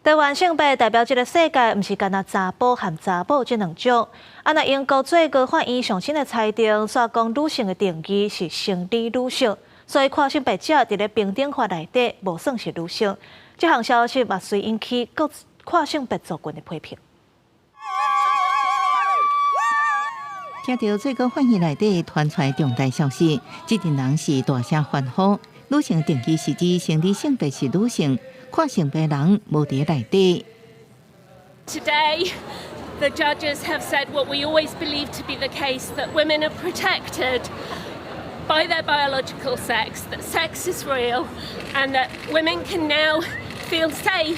多元性別代表這个世界，毋是干焦查埔和查某這兩種。啊，若英國最高法院上新的裁定，煞講女性的定義是生理女性，所以跨性別者佇咧平等法內底無算是女性。這項消息嘛，隨引起各跨性別族群的批評。聽著最高法院內底傳出來重大消息，這陣人是大聲歡呼。女性定義是指生理性別是女性，跨性別人無佇內底。 Today, the judges have said what we always believed to be the case, that women are protected by their biological sex, that sex is real, and that women can now feel safe.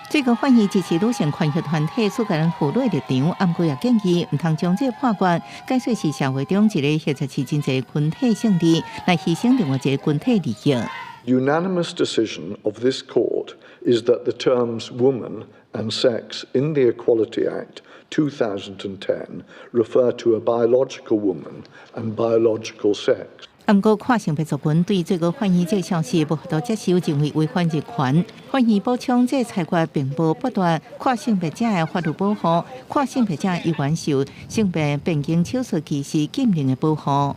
最高法院支持女性權益團體蘇格蘭婦女立場，毋過也建議毋通將這個判決解說是社會中一个或者是真濟群體勝利，來犧牲另外一个群體利益。 Unanimous decision of this court is that the terms woman and sex in the Equality Act 2010 refer to a biological woman and biological sex. 毋過跨性別族群對最高法院這個消息無法度接受，認為違反人權。法院補充，這個裁決並無剝奪跨性別者的法律保護，跨性別者依然受性別變更手術歧視禁令的保護。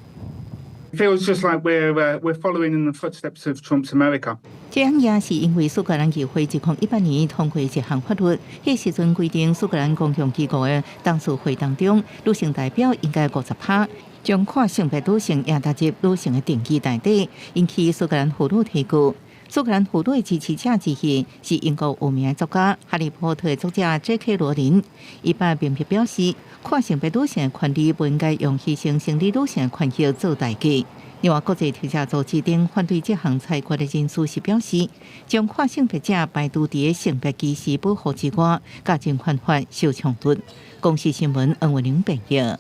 Feels just like we're following in the footsteps of Trump's America. 這樣也是因為蘇格蘭議會2018年通過一項法律，彼時陣規定蘇格蘭公共機構的董事會當中，女性代表應該50趴，將跨性別女性也納入女性的定義內底，引起蘇格蘭婦女提告。蘇格蘭婦女支持者之一是英國有名的作家《哈利波特》的作者 J.K. 羅琳，伊擺明白表示，跨性別女性的權利不應該用犧牲生理女性的權益做代價。另外，國際特赦組織等反對這項裁決的人士是表示，將跨性別者排除佇性別歧視保護之外，佮人權法相衝突。公視新聞恩文玲編譯。